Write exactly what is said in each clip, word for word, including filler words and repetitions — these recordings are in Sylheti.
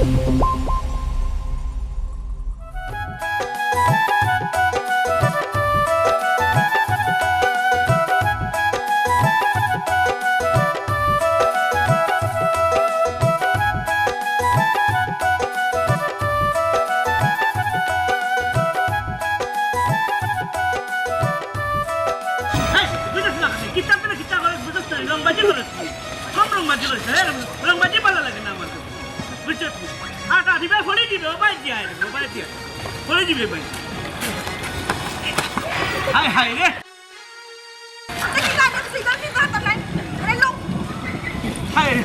এই, বুঝছ না? কিতা করে, কিতা করে, বুঝছ না? রংবাজি করে। কম রংবাজি করে। এই, রংবাজি ভালা লাগে না আমার কাছে। বুঝছ না? আর, আর, এবার ফোনে দিবে, ও ভাই দিয়া, ও ভাই দিয়া। ফোনে দিবে ভাই। হায়, হায় রে। হায় রে।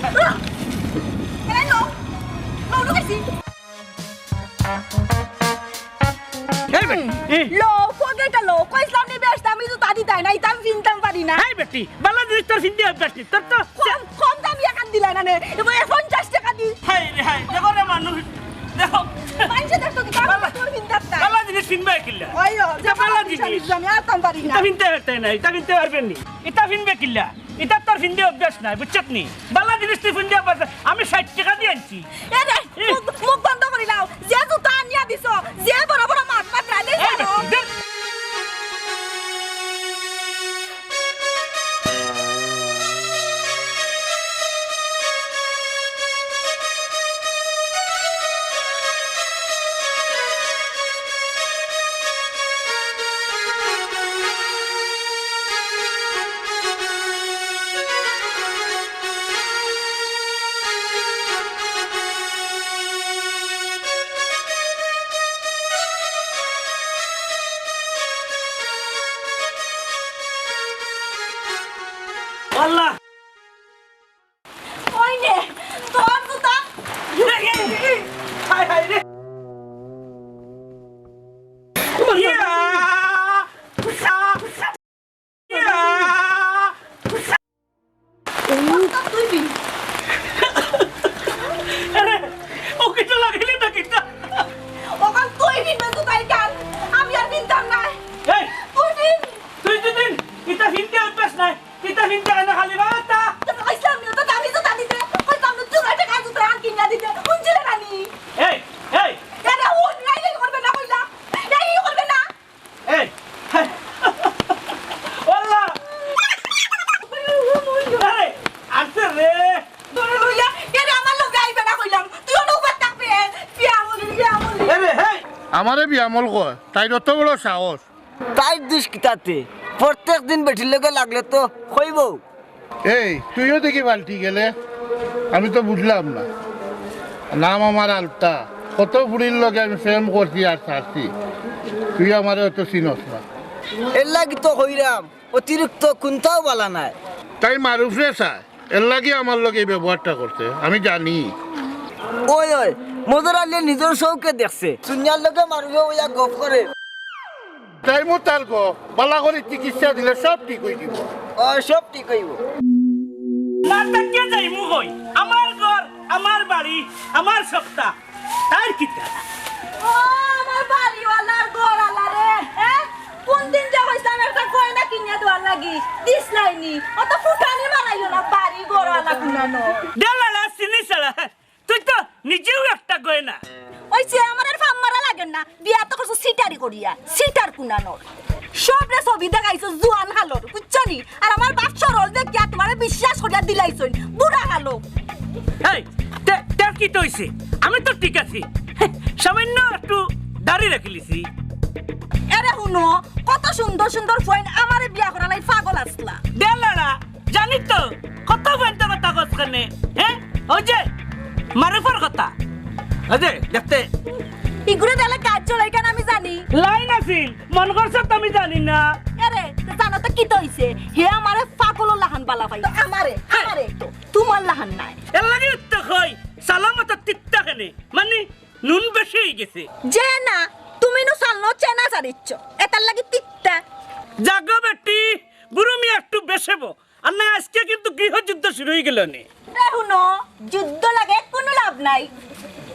এই বেটি, এই। লও, ফোন এটা লও। কইছিলাম নি বেশ দামি জুতা দিতায় না, ইতা আমি ফিনতাম পারি না। এই বেটি, ভালা জিনিস তোর ফিনতে অভ্যাস নি। তোর তো কম, কম দামি এখান দিলা না নে। এবার পঞ্চাশ টাকা দি। হায় রে হায়, দেখো রে মানুষ, দেখো। মানষে দেখতো কি, ভালা, তোর ফিনতাম না। ভালা জিনিস ফিনবে কিলা? ওই ও, যে ইতা ভালা ভালা জিনিস জিনিস। আমি আর তাম পারি না। ইতা ফিনতে পারতে না, ইতা ফিনতে পারবে নি। ইতা ফিনবে কিলা? ইতা তোর ফিনতে অভ্যাস নাই, বুঝছত নি? ভালা জিনিস তুই ফিনতে অভ্যাস নাই। আমি ষাইট টাকা দি আনছি। এ রে, এই। মুখ, মুখ বন্ধ করি লাও। যে জুতা আনিয়া দিছো, যে বড় বড় মাত মাত রাইলে এই জানো। বেটি, দূর। আল্লাহ! ওই নে, তোর জুতা। হায়, হায় রে। ইয়া! ইয়া! ওটা তুই পিন। আরে, ও কিতা লাগাইলে না কিতা? ওখান তুই পিনবে তো তাই কান। আমি আর পিনতাম না। এই, তুই পিন। তুই দুদিন ইতা ফিনতে অভ্যাস নাই। ইতা ফিনতে হয় না খালি বাবা তা। তো কইছিলাম না, তো দামি জুতা দিতে। কইতাম না, তুই একটা কাজ উঠে আর কিনা দিতে। কোন ছিল রানী? এই, এই। কেন ও নাই, এই করবে না কইলা? এই করবে না। এই, হায়। আল্লাহ। আরে, আনছে রে। ধরে লইয়া, এরে আমার লগে আইবে না কইলাম। তুই অনো উপাস থাকবে। বিয়ামলি, বিয়ামলি। আরে, হেই। আমারে বিয়ামল কয়, তাইর অত বড় সাহস। তাইর দুষ কিতাতে? প্রত্যেক দিন বেটির লগে লাগলে তো কইবউ। এই, তুইও দেখি পাল্টি গেলে, আমি তো বুঝলাম না। নাম আমার আলতা, কত ফুড়ির লগে আমি প্রেম করছি আর ছাড়ছি, তুই আমারে অত চিনস না। এর লাগি তো কইরাম, অতিরিক্ত কুন্তাও বালা নায়। তাই মারুফরে চায়, এর লাগি আমার লগে এই ব্যবহারটা করছে, আমি জানি। ওই, ওই, মদর আলী নিজর চউখে দেখছে, সুনিয়ার লগে মারুফে অইয়া গফ করে। যাইমু তার গো, বালা করি চিকিৎসা দিলে সব ঠিক অই যিবো। ও, সব ঠিক অইবো। না থাকিয়া যাইমু কই? আমার ঘর, আমার বাড়ি, আমার সপ্তা। তাইর কিতা? ও, আমার বাড়িওয়ালার ঘরওয়ালা রে, হ্যাঁ? কোন দিন যে কইছলাম একটা গয়না কিনিয়া দেওয়ার লাগি, দিছলায় নি। অত ফুটানি মারাইলো না, বাড়ি ঘরওয়ালা কুনানো। দেলালা চিনি ছাড়া। তুই তো নিজেউ একটা গয়না। ওই যে আমার আর ফাম মারা লাগের না, বিয়া তো করছো সিটারি করিয়া, সিটার কুনানোর। সবরে ছবি দেখাইছো জুয়ান হালর, বুঝছো নি? আর আমার বাপ সরল দেখিয়া তুমারে বিশ্বাস করিয়া দিলাইছইন, বুড়া হালো। এই, তে, তে কিতা অইছে? আমি তো ঠিক আছি, সামান্য একটু দাড়ি রাখিলিছি। এরে হুনো, কত সুন্দর সুন্দর ফুয়াইন আমারে বিয়া করার লাগি পাগল আছলা। দেলালা, জানি তো, কত ফালতু কথা কস কেনে, হ্যাঁ? ওই যে, মারুফর কথা। ওই যে, দেখতে। ইগুরে দিলে কাজ চলে, কেন আমি জানি? লাইন আছিল, মন করছে তো আমি জানি না। আরে, তো জানো তো কিতা অইছে? হে আমারে পাগলর লাখান বালা পাই। তো আমারে, হ্যাঁ। আমারে তো, তুমার লাখান নায়। এর লাগি তো কই, সালামত তিত্তা কেনে? মানে, নুন বেশি অই গেছে। যে না, তুমি নু সালনো চেনা সারিচ্ছ, এটার লাগি তিত্তা। জাগো বেটি, বুরু মিয়া একটু বেশাবো। আর না, আজকে কিন্তু গৃহযুদ্ধ শুরু অই গেল নে। এ হুনো, যুদ্ধ লাগে, কুনু লাভ নাই।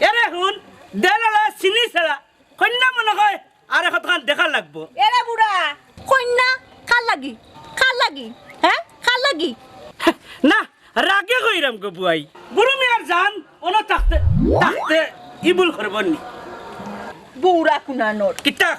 এরে হুন, দেলালা চিনি ছাড়া, কইন্যা মনে কয়, আরে কতখান দেখা লাগবো। এরে বুড়া, কইন্যা কার লাগি? কার লাগি? হ্যাঁ? কার লাগি? না, রাগে কইরাম গো বুয়াই। বুরু মিয়ার জান অনো থাকতে, থাকতে ই ভুল করবো নি। বউরা কুনানোর। কিতা?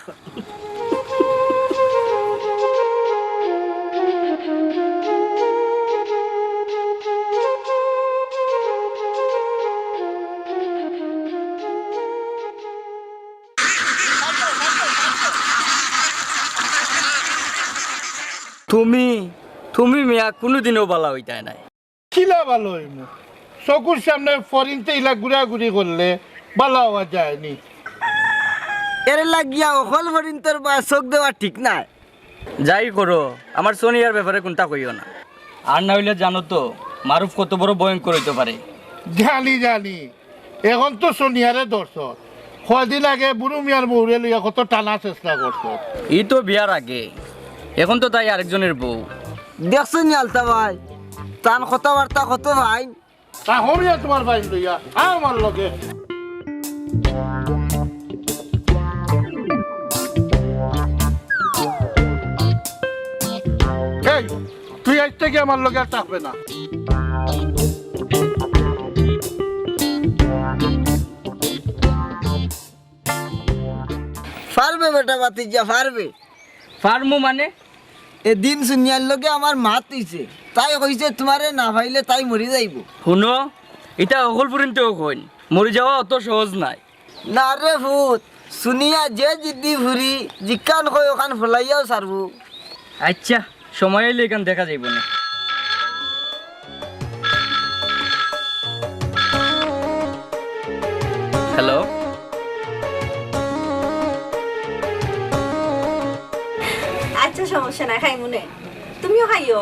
তুমি, তুমি মিয়া কুনুদিনও বালা অইতায় নায়। কিলা বালা অইমু? চকুর সামনে ফড়িন্তে ইলা ঘুরাঘুরি করলে বালা অওয়া যায়নি। এর লাগিয়া অকল ফড়িন্তর বায় চোখ দেওয়া ঠিক নায়। যাই করো, আমার সোনিয়ার ব্যাপারে কুন্তা কইও না। আর না অইলে জানো তো, মারুফ কত বড় ভয়ঙ্কর অইতো পারে। জানি, জানি। এখন তো সোনিয়ারে ধরছো। কয়দিন আগে বুরু মিয়ার বউরে লইয়া কত টানার চেষ্টা করছো। ই তো বিয়ার আগে, এখন তো তাই আরেকজনের বউ। দেখছো নি আলতা ভাই, তান কথাবার্তা কত ভাই। তা হমিয়া তোমার ভাই লইয়া, আয় আমার লগে। এই, তুই আইজ থাকি আমার লগে আর থাকবে না। পারবে বেটা ভাতিজা, পারবে। পারমু মানে? এদিন সোনিয়ার লগে আমার মাত অইছে, তাই কইছে তুমারে না পাইলে তাই মরি যাইবো। হুনো, ইতা অকল ফুরিন্তেও কইন, মরি যাওয়া অত সহজ নায়। না রে ফুত, সোনিয়া যে জিদ্দি ফুরি, যেখান কয় অখান ফলাইয়াও ছাড়বো। আইচ্ছা, সময় অইলে ইখান দেখা যাইবো নে। হ্যালো। আইচ্ছা, সমস্যা নাই, খাইমু নে। তুমিও খাইও।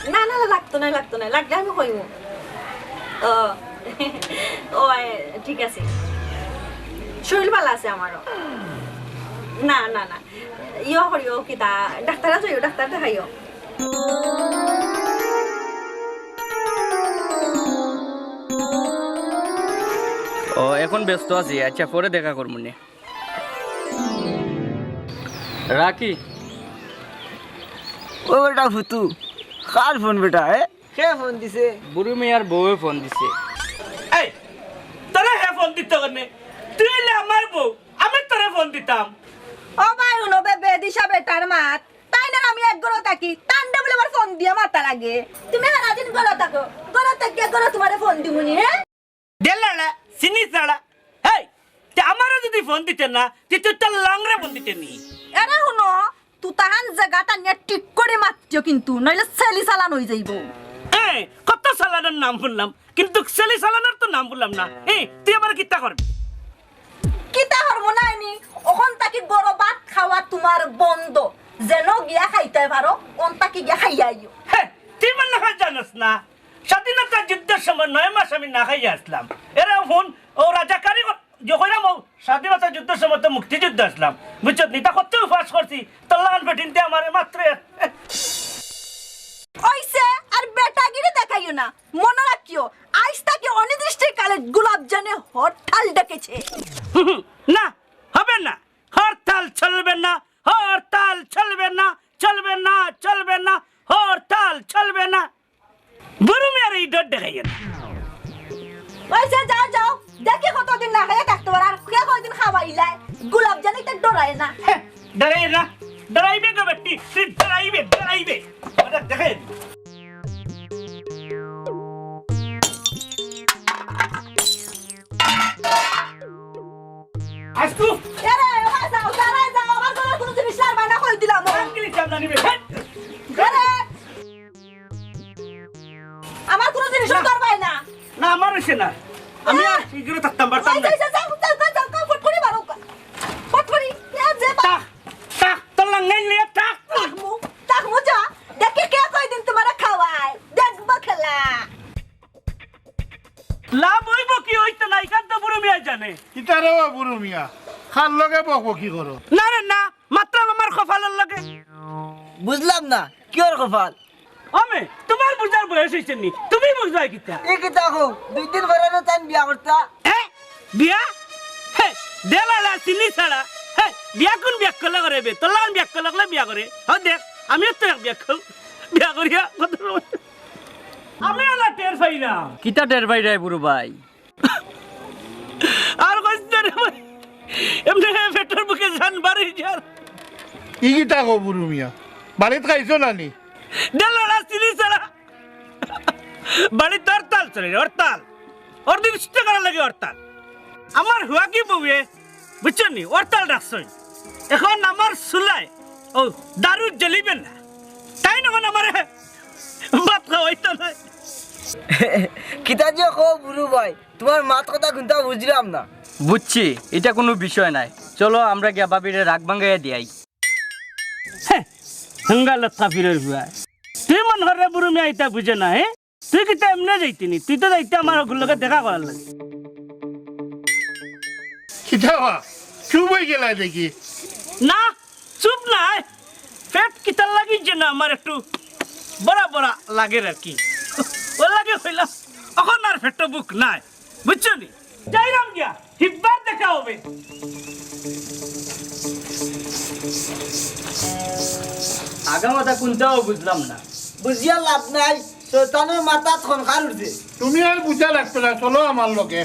না, না, না, লাগতো নায়, লাগতো নায়, লাগলে আমি খাইমু। ও, ও, এ, ঠিক আছে। শরীর ভালা আছে আমারও। না, না, না। ইয়ো করিও কিতা, ডাক্তারে যাইও, ডাক্তার দেখাইও। ও, এখন ব্যস্ত আছি, আইচ্ছা, পরে দেখা করমু নে। রাখি। ও বেটা ফুতু, কার ফোন বেটা, এ? কে ফোন দিছে? বুরু মিয়ার বউয়ে ফোন দিছে। এই, তোরে হে ফোন দিত কেনে? তুই অইলে আমার বউ, আমি তোরে ফোন দিতাম। ও ভাই, হুনো বে, বেদিশা বেটার মাত। তাইন আর আমি এক ঘরো থাকি, তানরে বুলে আবার ফোন দিয়া মাতা লাগে। তুমি হারাদিন ঘরো থাকো, ঘরো থাকিয়া ঘরো তুমারে ফোন দিমুনি, হে? দেলালা, চিনি ছাড়া। হেই, তে আমারে যুদি ফোন দিতে না, তে তুই তোর লাংরে ফোন দিতে নি। এরে হুনো, তুতাখান জাগাত আনিয়া ঠিক করি মাতিও কিন্তু, নাইলে ছেলি চালান অই যাইবো। এ, কত চালানর নাম হুনলাম, কিন্তু ছেলি চালানর তো নাম হুনলাম না। এ, তুই আমারে কিতা করবি? কিতা করমু নায়নি, অখন থাকি ঘরো ভাত খাওয়া তুমার বন্ধ। যেনো গিয়া খাইতায় পারো, অন থাকি গিয়া খাইয়া আইও। হে, তুই মনে হয় জানোস না, স্বাধীনতা যুদ্ধর সময় নয় মাস আমি না খাইয়া আছলাম। এরা হুন, ও রাজাকারি কর-, যে কইরাম ও স্বাধীনতা যুদ্ধর সময় তো মুক্তিযুদ্ধ আছলাম। বুঝছত নি? তা কত উপাস করছি, তোর লাল বেটিন্তে আমারে মাত্র এক-, অইছে, আর বেটাগিরি দেখাইও না। মনো রাখিও, আইজ থাকি অনির্দিষ্টকালে গোলাপজানে হরতাল ডেকেছে। না, হবে না। হরতাল চলবে না, হরতাল চলবে না, চলবে না, চলবে না, হরতাল চলবে না। বুরু মিয়ারে ই ডর দেখাইও না। অইছে, যাও, যাও। দেখি কতদিন না খাইয়া থাকতে পারো। আর কে কয়দিন খাওয়াইলায়? গোলাপজানে ইতা ডরায় না। হে, ডরায় না। ডরাইবে গো বেটি, তুই ডরাইবে, ডরাইবে। ওটা দেখে। আজকু। এরে, ওবা যাও, দাঁড়ায় যাও, আমার ঘরো কুনু জিনিস রাখবায় না, কই দিলাম। আঙ্কেল, চাপ না নিবে। এরে, আমার কুনু জিনিস না। ধরবায় না। না, আমার অইছে না। আমি আর হ্যাঁ। ই ঘরো থাকতাম পারতাম ওই, না। যাও, যাও, যাও, যাও, যাও, যাও, ফট করি বারো। ফট করি, এ যে বা- থাক, থাক, তোর লাঙ্গাই নিয়ে থাক। থাকমু, থাকমু যা। দেখি কে কয়দিন তুমারে খাওয়ায়। দেখবো খেলা। লাভ অইবো কি অইতো না, ইখান তো বুরু মিয়ায় জানে। ইতারে ও বুরু মিয়া, কার লগে বকবকি করো? না রে না, মাতরাম আমার কপালর লগে। বুঝলাম না, কিওর কপাল? ওমে, তুমার বুঝার বয়স অইছে নি, তুমি বুঝবায় কিতা? ই কিতা কও, দুই দিন পরে না তাইন বিয়া করতা? এ? বিয়া? হে, দেলালা চিনি ছাড়া। হে, বিয়া কুন বিয়াক্কলে করে বে? তোর লাখান বিয়াক্কল অকলে বিয়া করে। হউ দেখ, আমিও তো এক বিয়াক্কল। বিয়া করিয়া কত সময় আমি এলা টের পাই না। কিতা টের পাইরায় বুরু ভাই? আর কইছ না রে ভাই, এমনে পেটর ভুকে জান বারই যার। ই কিতা কও বুরু মিয়া? বাড়িত খাইছো না নি? ডাল ওরা চিনি ছাড়া। বাড়িত হরতাল চলে রে, হরতাল। অর দিন ইস্তে করার লাগি হরতাল। আমার হুয়াকি বউয়ে, বুঝছো নি, হরতাল ডাকছইন। এখন আমার চুলায় ও দারু জ্বলিবে না। তাইন অখন আমারে ভাত খাওয়াইতা নায়। কিতা যে কও বুরু ভাই, তুমার মাত কথা কুন্তা বুঝলাম না। বুঝছি, ইটা কুনু বিষয় নায়। চলো আমরা গিয়া ভাবিরে রাগ ভাঙ্গাইয়া দিয়াই। হে, হাঙ্গা লতা ফিরের ফুয়া। তুই মনে কর রে বুরু মিয়া ইতা বুঝে না, হে? তুই কিতা এমনে যাইতে নি? তুই তো যাইতে আমার অগুর লগে দেখা করার লাগি। কিতা বা? চুপ অই গেলায় দেখি। না, চুপ নায়। পেট কিতার লাগি যেন আমার একটু বড়া বড়া লাগের আর কি। অর লাগি কইলাম, অখন আর পেটো ভুক নাই। বুঝছো নি? যাইরাম গিয়া, হিব্বার দেখা হবে। আগামাথা কুন্তাও বুঝলাম না। বুঝিয়া লাভ নাই, শয়তানর মাথাত খনখান উঠছে। তুমি আর বুঝা লাগতো না, চলো আমার লগে।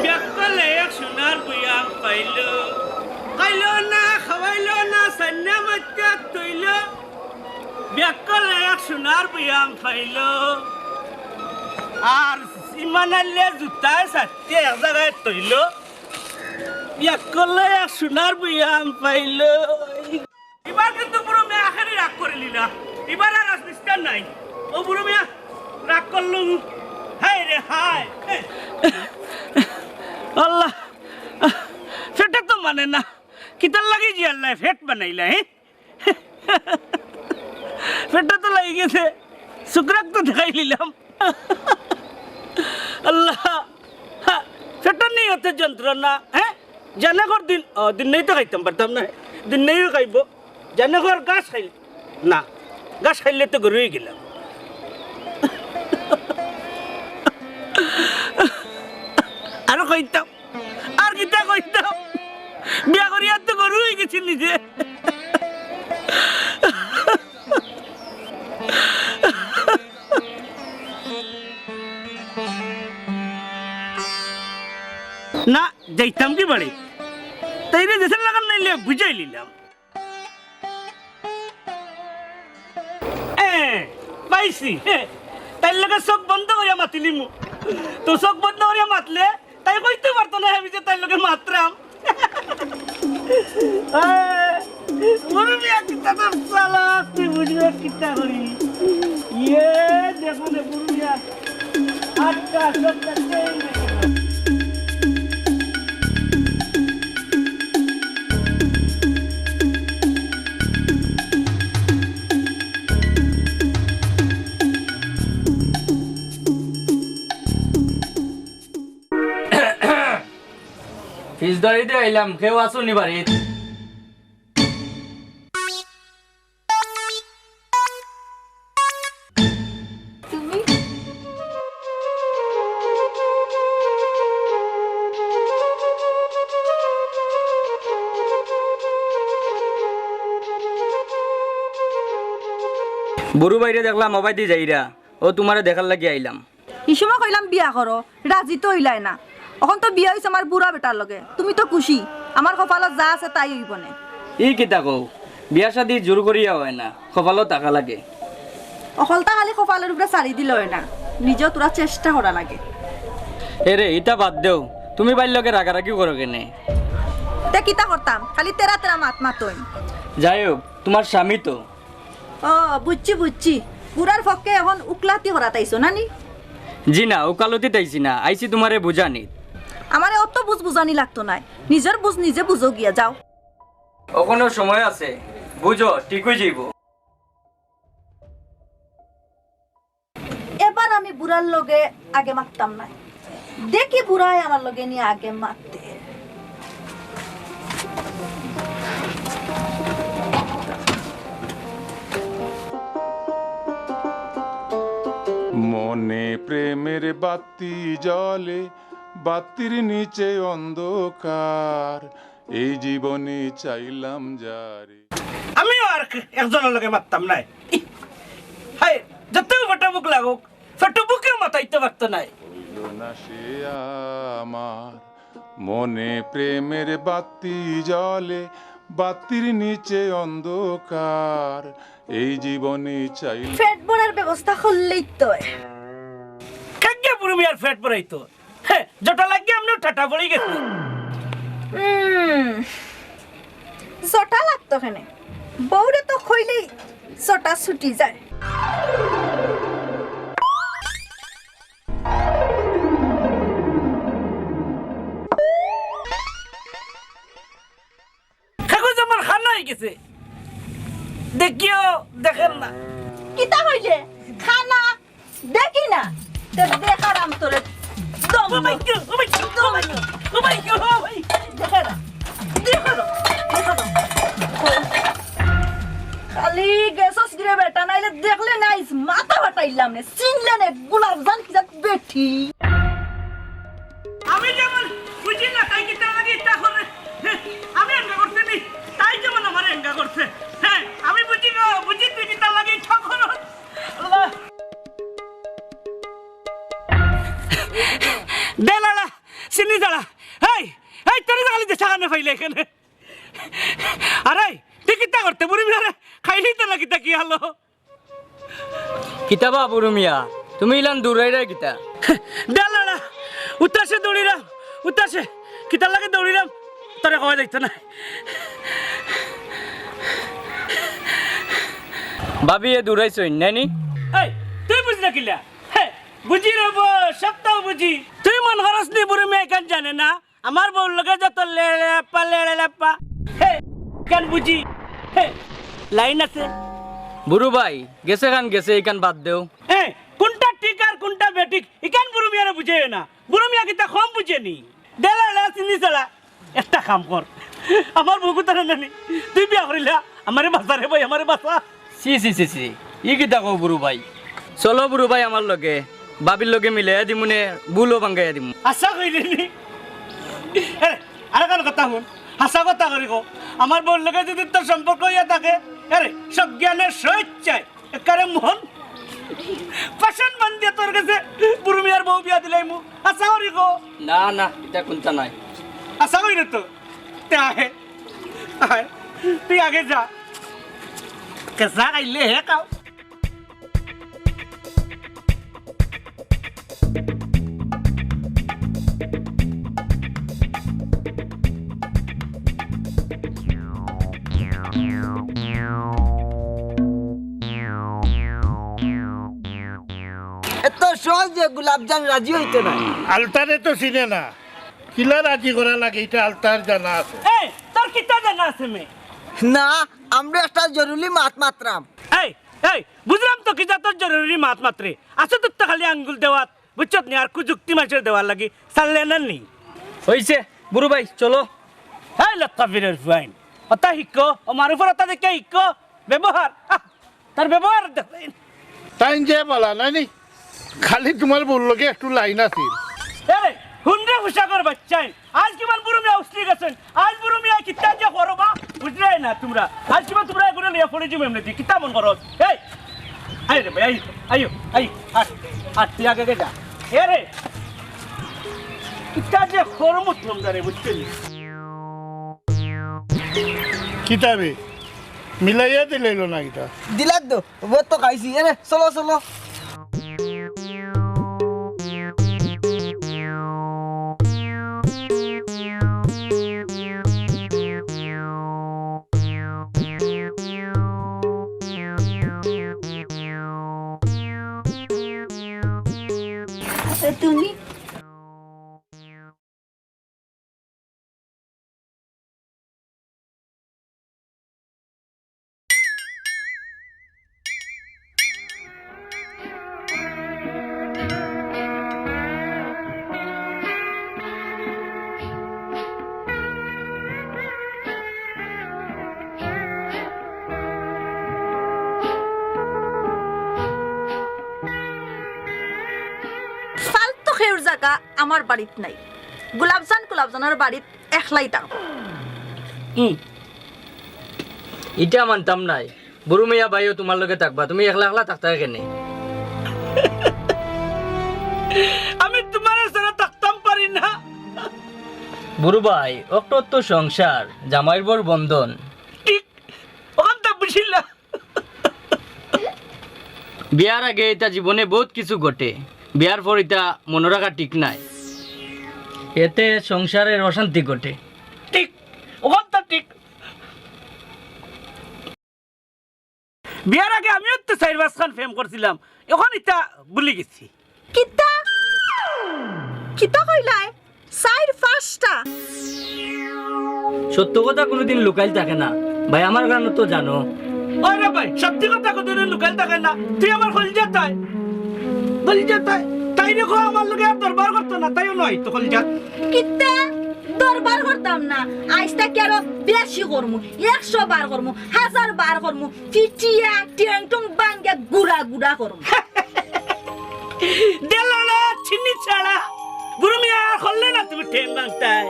বিয়াক্কলে এক সোনার বয়াম পাইলো, খাইলো না, খাওয়াইলো না, সান্না মাত্তা তইলো। বিয়াক্কলে এক সোনার বয়াম পাইলো, আর ইমান আলীয়ে জুতায় সাতটি এক জাগায় তইলো। বিয়াক্কলে এক সোনার বয়াম পাইলো। ইবার কিন্তু বুরু মিয়া আখেরি রাগ করিলিলা। ইবার আর রাজমিস্টার নাই। ও বুরু মিয়া রাগ করলু। হায় রে হায়। আল্লাহ, পেটে তো মানে না। কিতার লাগি যে আল্লায় পেট বানাইলা, হে? পেটে তো লাগি গেছে, শুক্রাক তো দেখাই নিলাম। আল্লাহ, হা, পেটর নিয়ে অত যন্ত্রণা, হ্যাঁ? জানে কর দিন, ও, দিন নেই তো খাইতাম পারতাম না, দিন নেই খাইব। জানে কর ঘাস খাইল না, ঘাস খাইলে তো গরু অই গেলাম। আরো খাইতাম। আর কিতা কইতাম? বিয়া করিয়া তো গরু অই গেছি নিজে। না, যাইতাম কি বাড়ি? তাইরে দেশের লাগান নাইলে বুঝাই নিলাম। এ, পাইছি। তাইর লগে চোখ বন্ধ করিয়া মাতিলিমু। তো চোখ বন্ধ করিয়া মাতলে তাই কইতে পারতো না আমি যে তাইর লগে মাতরাম। এ, মুরব্বি, আর কিতা তো চালা, তুই বুঝবে কিতা করি। ইয়ে, দেখো রে, মুরব্বি, আর আটটা, সাতটা, চেইন দেখো। ফিস ধরিতে আইলাম, কেউ আছো নি বাড়িত? তুমি? বুরু ভাইরে দেখলাম, অবায়দি যাইরা। অউ তুমারে দেখার লাগি আইলাম। ই সময় কইলাম বিয়া করো, রাজি তো অইলায় না। অখন তো বিয়া অইছে আমার বুড়া বেটার লগে। তুমি তো খুশি, আমার কপালো যা আছে তাই অইবো নে। ই কিতা কও? বিয়া শাদি জোর করিয়া অয় না, কপালো থাকা লাগে। অকলতা খালি কপালর উপরে ছাড়ি দিলে অয় না, নিজেও থুড়া চেষ্টা করা লাগে। এরে, ইতা বাদ দেও, তুমি ভাইর লগে রাগারাগি করো কেনে? তে কিতা করতাম, খালি তেরা তেরা মাত মাতইন। যাই হোক, তুমার স্বামী তো। ও, বুঝছি, বুঝছি। বুড়ার পক্ষে অখন উকালতি করাত আইছো না নি? জি না, উকালতিত আইছি না, আইছি তুমারে বুঝানিত। আমারে অত বুঝ বুঝানি লাগতো নায়, নিজর বুঝ নিজে বুঝো গিয়া, যাও। অখনো সময় আছে, বুঝো, ঠিক অই যাইবো। এবার আমি বুড়ার লগে আগে মাততাম নায়। দেখি বুড়ায় আমার লগে নি আগে মাতে। মনে প্রেমের বাতি জ্বলে, বাতির নিচে অন্ধকার। এই জীবনে চাইলাম যারে। আমিও আর একজনর লগে মাততাম নায়। হায়, যত ফটো বুক লাগুক, ফটো বুকে মাতাইতে পারতো নায়। হইল না সে আমার মনে প্রেমের বাতি জ্বলে, বাতির নিচে অন্ধকার। এই জীবনে চাইলে পেট ভরার ব্যবস্থা করলেই তো হয়। কাকে বুরু মিয়ার পেট ভরাইতো? হে, জটা লাগিয়া আমনেও টাটা পড়ি গেছি। উম, জটা লাগতো কেনে? বউরে তো কইলেই জটা ছুটি যায়। কাগজ আমার খানা হয়ে গেছে, দেখিও দেখেন না। কিতা হইলে? খানা দেখি না, তে দেখারাম তোরে। দম ও ভাই, ও ভাই, ও ভাই, ও ভাই, ও ভাই, দেখারাম, দেখারাম, দেখারাম। খালি গেছস গিরে বেটা, নাইলে দেখলে নাইস, মাথা ফাটাইলাম নে, চিনলে নে, গোলাপজান কি জাত বেটি। আমি যেমন বুঝি না, তাই কিতা আমারে ইতা করে। আমি এঙ্গা করতে নি, তাই যেমন আমারে এঙ্গা করতে। হ্যাঁ, আমি বুঝি গো, বুঝি তুই কিতা লাগে ইতা করস। আল্লাহ। দে লালা, চিনি দাঁড়া। এই, এই, তোরে খালি দেশা কানে পাইলে এখানে। আরে, তুই কিতা করতে? বুড়ি মিয়ারে খাইলি তো না কিতা কি হলো? কিতা বা বুরু মিয়া, তুমি ইলান দৌড়াইরায় কিতা? দে লালা, উতাসে দৌড়িরাম, উতাসে। কিতার লাগি দৌড়িরাম, তোরে কওয়া যাইতো না। ভাবিয়ে দৌড়াইছইন, নানি? এই, তুই বুঝলে কিলা? হে, বুঝি রে বো, সবটাও বুঝি। তুই মন করস নি বুরু মিয়া ইখান জানে না? আমার বউর লগে যত লেড়েলাপ্পা, লেড়েলাপ্পা। হে, ইখান বুঝি? হে, লাইন আছে। বুরু ভাই, গেছে খান গেছে, ইখান বাদ দেও। হে, কোনটা ঠিক আর কোনটা বেঠিক, ইখান বুরু মিয়ারে বুঝাইও না। বুরু মিয়া কিতা কম বুঝে নি? দে লালা, চিনি ছাড়া। একটা কাম কর, আমার বউগু তারা নানি, তুই বিয়া করিলা, আমারে বাঁচা রে ভাই, আমারে বাঁচা। ছি, ছি, ছি, ছি। ই কিতা কও বুরু ভাই? চলো বুরু ভাই আমার লগে, ভাবির লগে মিলাইয়া দিমুনে, ভুলও ভাঙ্গাইয়া দিমু। আশা কইলে নি। আরে, আরেকখান কথা হুন, হাছা কথা করি কও। আমার বউর লগে যদি তোর সম্পর্ক হইয়া থাকে, আরে, সব জ্ঞানের স্বেচ্ছায়, একারে মন পাশান বান্ধিয়া তোর গেছে বুরু মিয়ার বউ বিয়া দিলাইমু। হাছা করি কও। না, না, ইতা কুন্তা নায়। হাছা কইরে তো। তে আয়, আয়, তুই আগে যা। কেসা খাইলে হে খাও। এত সহজে গোলাপজান রাজি হইতো না। আলতারে তো চিনে না। কিলা রাজি করা লাগে, ইটা আলতার জানা আছে। এই, তোর কিতা জানা আছে মে? না, আমরা একটা জরুরি মাত মাতরাম। এই, এই, বুঝলাম তো কিতা তোর জরুরি মাত মাতরে। আছে তোর তো খালি আঙ্গুল দেওয়াত, বুঝছত নি? আর কুযুক্তি মানষর দেওয়ার লাগি, সারলে না নি? হইছে, বুরু ভাই, চলো। এই লতা ফিরের ফুয়াইন, অতা হিকো, ও মারুফর অতা দেখে হিকো, ব্যবহার। আহ, তার ব্যবহার দেখইন। তাইন যে বালা নায় নি, খালি তুমার বউর লগে একটু লাইন আছিল। এরে, হুনরে পোশাকর বাচ্চাইন, আইজ কিমান বুরু মিয়া উছলি গেছইন, আইজ বুরু মিয়া কিতা যে করবা, বুঝরায় না তুমরা। আইজ কিমান তুমরা এগুরে লইয়া পড়ি যিমু এমনেদি, কিতা মন করো? এই, আয় রে ভাই, আয়, আয়, আয়, আয়, আয়, তুই আগে আগে যা। এরে, কিতা যে করমু তুমরারে, বুঝছো নি? কিতা বে? মিলাইয়া দিলাইলো না কিতা? দিলার তো, ও তো খাইছি। এরে, চলো, চলো। তুমি ফালতু কেউর জাগা আমার বাড়িত নাই। গোলাপজান গোলাপজানর বাড়িত একলাই থাকবো। হুম। ইটা মানতাম নায়। বুরু মিয়া ভাইও তুমার লগে থাকবা, তুমি একলা একলা থাকতায় কেনে? আমি তুমারে ছাড়া থাকতাম পারি না। বুরু ভাই, অকটর তো সংসার, জামাইর বউর বন্ধন। ঠিক, অখানতা বুঝিলা। বিয়ার আগে ইতা জীবনে বউত কিছু ঘটে, বিয়ার পর ইতা মনো রাখা ঠিক নায়। এতে সংসারের অশান্তি ঘটে। ঠিক, অখানতা ঠিক। বিয়ার আগে আমিও তো চাইর পাঁচখান প্রেম করছিলাম, অখন ইতা ভুলি গেছি। কিতা? কিতা কইলায়? চাইর পাঁচটা? সত্য কথা কুনুদিন লুকাইল থাকে না ভাই, আমার কারণে তো জানো। আরে ভাই, সত্যি কথা কুনুদিন লুকাইল থাকে না। তুই আমার কলিজাত আয়, কলিজাত আয়। তাইরে কও আমার লগে আর দরবার করতো না, তাইও নায় তো কলিজাত। কিতা? দরবার করতাম না, আইজ থাকি আরো বেশি করমু, একশো বার করমু, হাজার বার করমু, ফিটিয়া টেংটুং বাঙ্গিয়া গুড়া গুড়া করমু। দেলড়া চিনি ছাড়া। বুরু মিয়া, আর করলে না তুমি টেং বাংতায়।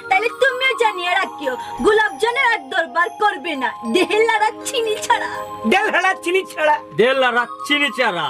তাইলে তুমিও জানিয়া রাখিও, গোলাপজানের আর দরবার করবে না, দেলড়া চিনি ছাড়া। দেলড়া চিনি ছাড়া। দেলড়া চিনি ছাড়া।